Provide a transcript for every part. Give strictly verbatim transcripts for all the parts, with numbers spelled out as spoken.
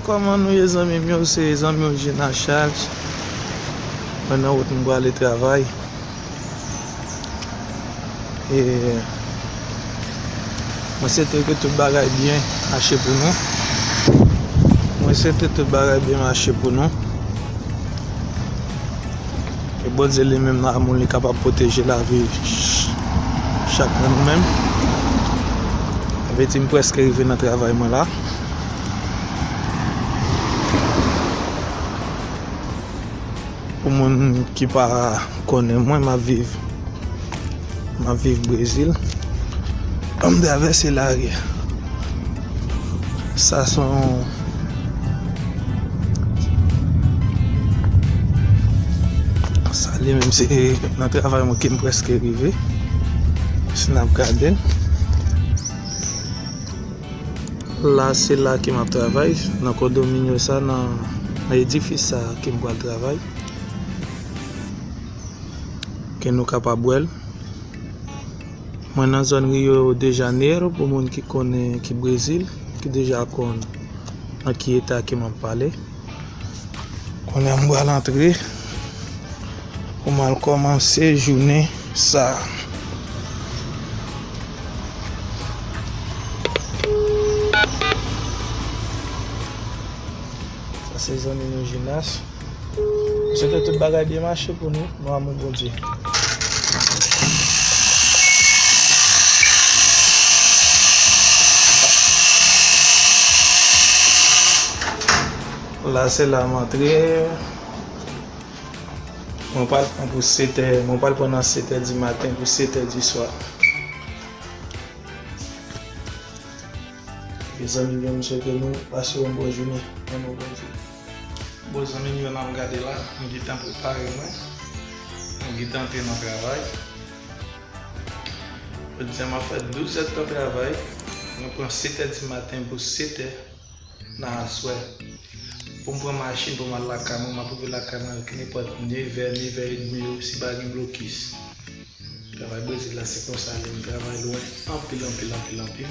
Kòman nou ye, zanmi m yo? Se zanmi w Gina Charles. Mwen nan wout, m prale travay. E mwen swete ke tout bagay byen mache pou nou. Mwen swete tout bagay byen mache pou nou. E Bondye li menm nan amou li kapab pwoteje lavi ch-, chak nan nou menm. Sa vle di m prèske rive nan travay mwen la. Pou moun ki pa konnen mwen, m ap viv, m ap viv Brezil. An m travèse lari. Sa se yon, sa li menm se nan travay mwen ke m prèske rive. Si n ap gade. La, se la ke m ap travay, nan kondominyo sa, nan, nan edifis sa ke m pral travay. Ke nou kapab wè l. Mwen nan zòn Rio de Janeiro, pou moun ki konnen, ki Brezil, ki deja konn nan ki eta ke m ap pale. Kounye a m pral antre pou m al kòmanse jounen sa a. Sa se zanmi nou Jinas. M swete tout bagay byen mache pou nou, nan amou Bondye. La se la m antre. Mwen pral pran pou sèt è, mwen pral pran nan sèt è di maten pou sèt è di swa. Mezanmi, m swete nou pase yon bon jounen nan non Bondye. Bon, zanmi m yo, n ap gade la, m gentan prepare mwen. M gentan antre nan travay. Jodi a m ap fè douz èdtan travay. Mwen pran sèt è di maten pou sèt è nan aswè. Pou m pran machin pou m al lakay mwen, m ap rive lakay mwen avèk nenpòt nevè, nevè edmi yo, si pa gen blokis. Travay Brezil la, se konsa li ye, m travay lwen anpil, anpil, anpil, anpil.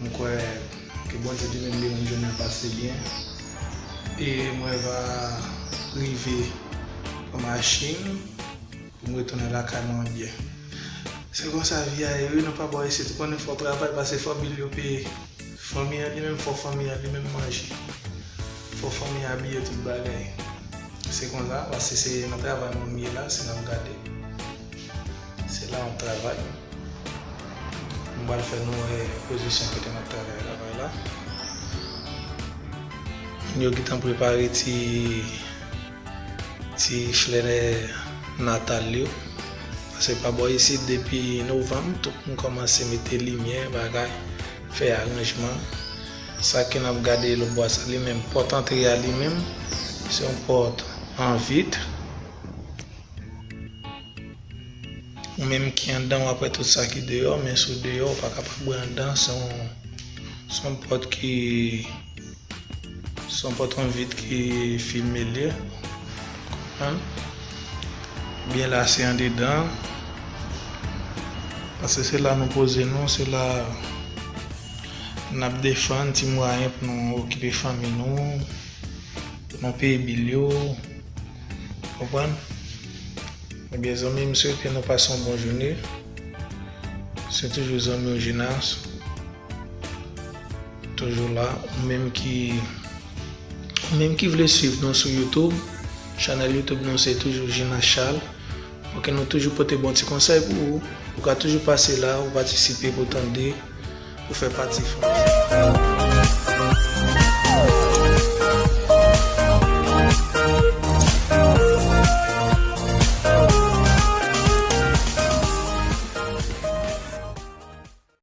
M kwè ke Bondye li menm li rann jounen an pase byen. E mwen va rive pran machin pou m retounen lakay mwen byen. Se konsa vi a ye, wi, nou pa bò isit. Ou konnen fò w travay, pase fò bil yo peye. Fanmi an li menm, fò fanmi an li menm manje. Fò fanmi an abiye, tout bagay. Se konsa, paske se nan travay mwen m ye la, si n ap gade. Se la m ap travay. M pral fè nou wè pozisyon kote m ap travay, travay la. Yo gentan prepare ti ti flè natal yo. Paske pa bò isit depi novanm, tout moun kòmanse mete limyè, bagay, fè aranjman. Sa ke n ap gade lòtbò a, sa li menm, pòt antre a li menm, se yon pòt an vit. Ou menm ki anndan, w ap wè tout sa ki deyò, men si w deyò, ou pa kapab wè anndan, se yon, se yon pòt ki Se yon pòt an vit ki fime l ye. Konprann? Byen la se andedan. Paske se la nou poze nou, se la n ap defann ti mwayen pou nou okipe fanmi nou, pou nou peye bil yo. Konprann? Ebyen, zanmi, m swete nou pase yon bon jounen. Se toujou zanmi w Jinas. Toujou la, ou menm ki, ou menm ki vle swiv nou sou YouTube, chanèl YouTube nou se toujou Jinas Charles. Pou ke nou toujou pote bon ti konsèy pou ou. Ou ka toujou pase la, ou patisipe pou tande, pou fè pati fanmi.